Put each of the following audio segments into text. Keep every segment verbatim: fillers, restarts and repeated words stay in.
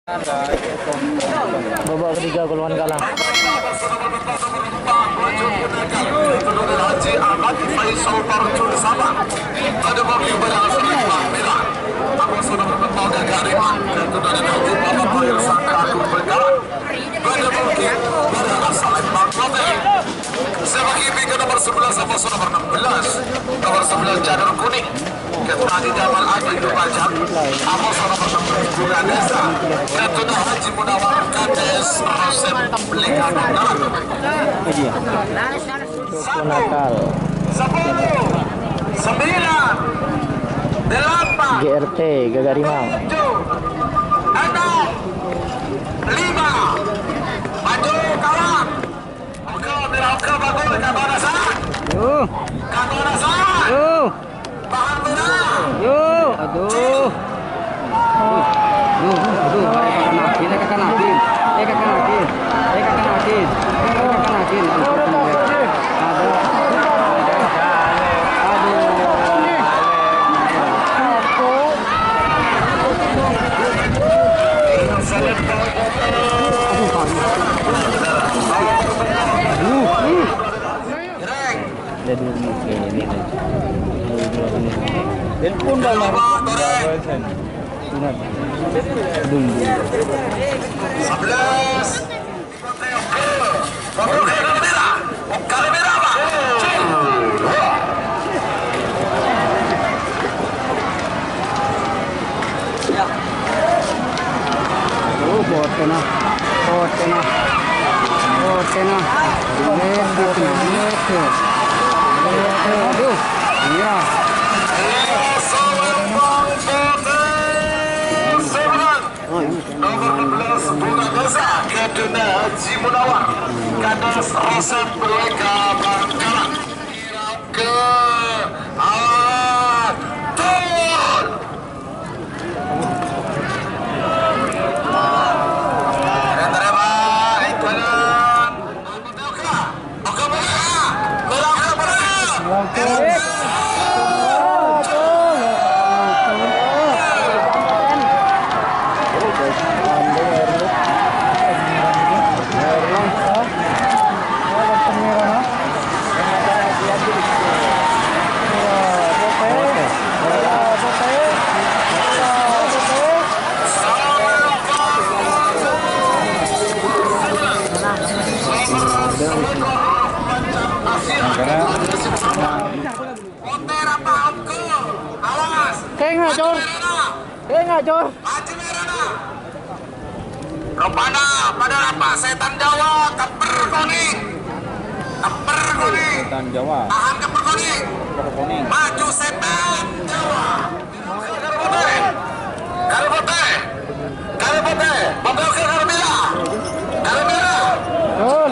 Babak ketiga, Koloman kalah. Haji Ahmad Faisal Tarjun Sabah. Pada bagi pada asli merah. Aku sudah bertemu dengan Haji Muhammad Khair Sangka Agung Perkara. Pada bagi pada asal Bang Kote. Saya bagi ke nomor sebelas sama nomor enam belas. Nomor sebelas Janur Kuning. Ketua di Jamal Adi Lumajang, Amos Sono Pertemuan Bunga Desa, Ketua Haji Munawar Kades Rosep Lingkaran. Iya. Satu, sepuluh, sembilan, delapan, G R T, Gagarimang. Tujuh, enam, lima, maju kawan. Oke, mira, oke, bagus. Kato Nasa. Yo. Kato Nasa. Yo. Bahan mira. Yo. Aduh. Aduh, aduh, aduh, kakanakin, eh, kakanakin. Eh, kakanakin. Eh, kakanakin. Eh, kakanakin. Aduh. Aduh. Aduh. Telepon dah lah. Sebelas. Oh, botena. Botena. Botena. Aduh. Iya. Nomor enam belas, Bunga Desa, Kaduna Haji Munawar, Kades Rosep Leka Bangkalan. Ke atur. Terima, Iqbalan. Kèng, Cor. Kèng, Cor. Rupana padâ apa sètan Jawa, kepper konèng. Kepper konèng. Sètan Jawa. Tahan kepper konèng. Kepper konèng. Maju sètan Jawa. Kare potè. Kare potè. Kare potè. Potè oke kare mèra. Kare mèra. Betul.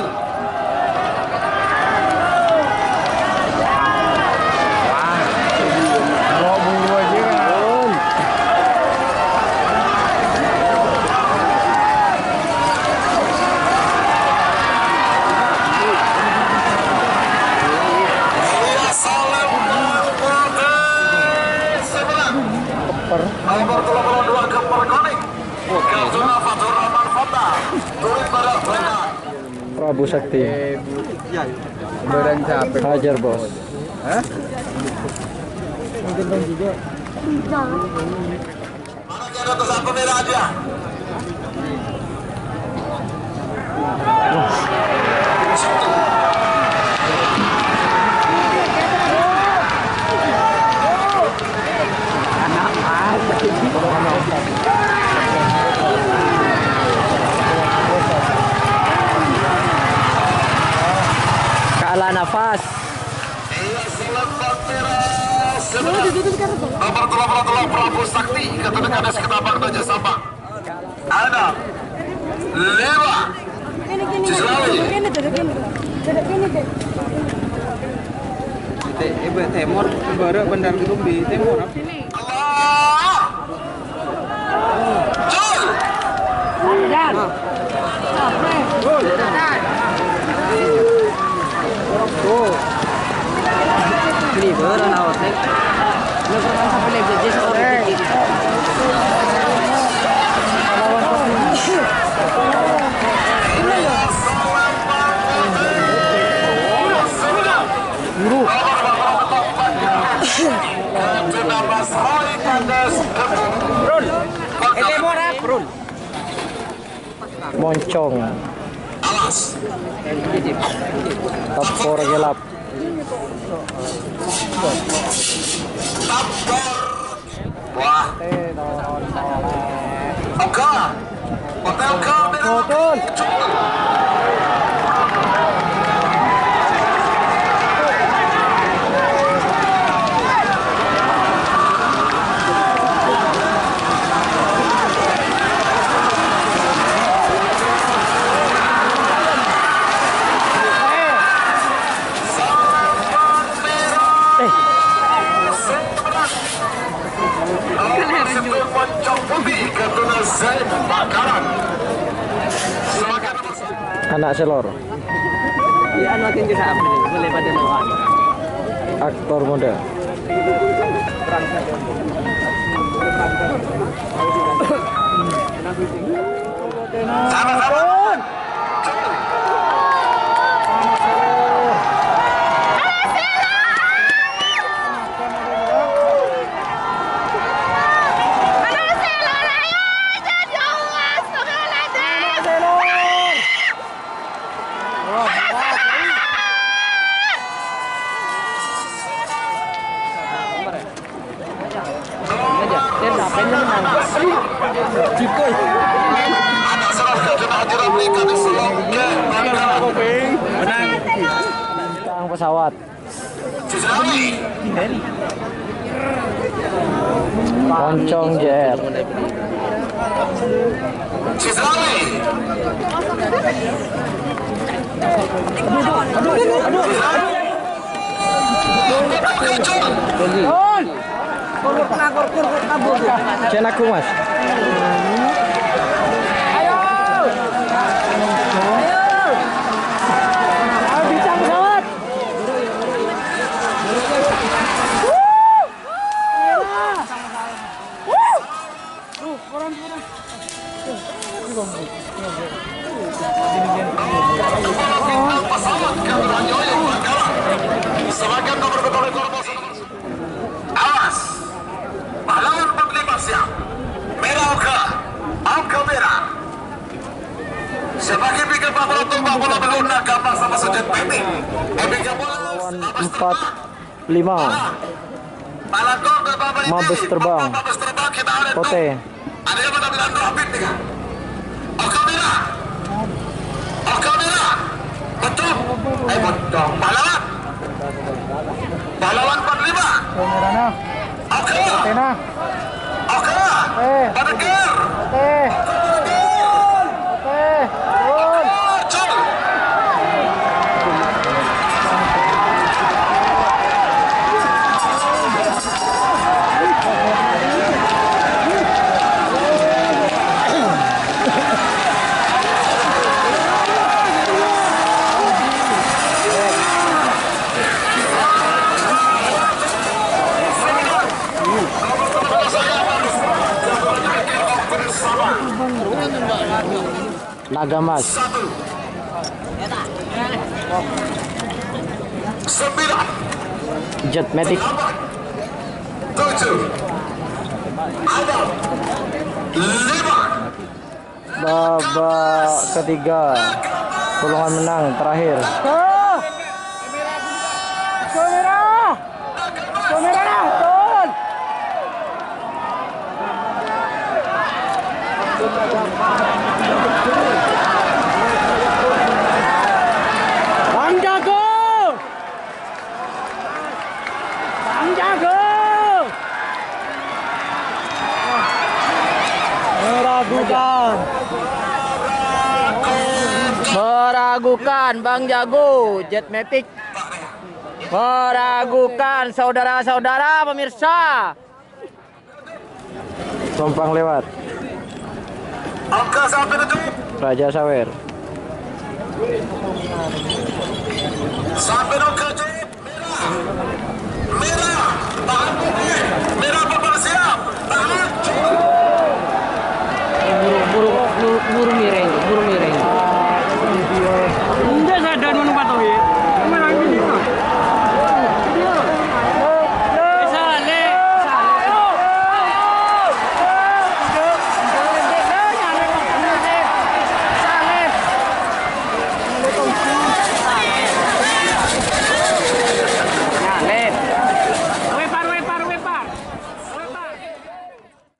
Wah. Buru-buru aja, kan. Nomor tello puluh dua, Gempar Kuning. Oke. Fatur Rahman Fata. Turin Barat Fata. Prabu Sakti. Barang siapa? Hajar, Bos. Hah? Mana dia ada satu merah aja? Kalah nafas. Nomor tello puluh tello, Prabu Sakti, Ketua Kades Ketapang Raja Sabang. Ana. Lima. Selawi. Te-, ibu Timur, baru bener gitu, di Timur. Allah. Jul. Moncong. Tapor gelap. Wah. Oka. Oka, oka, oka. Ana' sè loro. Iya, anu, akhirnya sudah apa nih? Mulai pada doa. Aktor muda. Sama-sama. Bintang pesawat. Moncong J R. Cen aku, Mas. Ayo. Ayo. Ayo, bintang pesawat. Awas. Pahlawan Panglima siap. Mèra oka. Oka mèra. Sebagai piga puluh tujuh puluh belum nak kapal sama sujud peti. Epiga bola. Lawan empat lima. Mabes terbang. Kote. Ada yang pada bilang dua pit tiga. Oka mèra. Oka mèra. Betul. Eh, betul. Pahlawan. Pahlawan empat lima. Oka. Oka. Eh. Pada ger. Eh. Eh. Gol. Naga Mas. Satu. Sembilan. Jet Matic. Delapan. Tujuh. Enam. Lima. Babak ketiga. Pulungan menang terakhir. Kamera! Kamera, turun! Bang Jago! Bang Jago! Meragukan. Meragukan, Bang Jago, Jet Matic. Meragukan, saudara-saudara pemirsa. Sompang lewat. Angka sampai tujuh. Raja Sawer. Sampai angka tujuh. Merah. Merah. Tahan putih.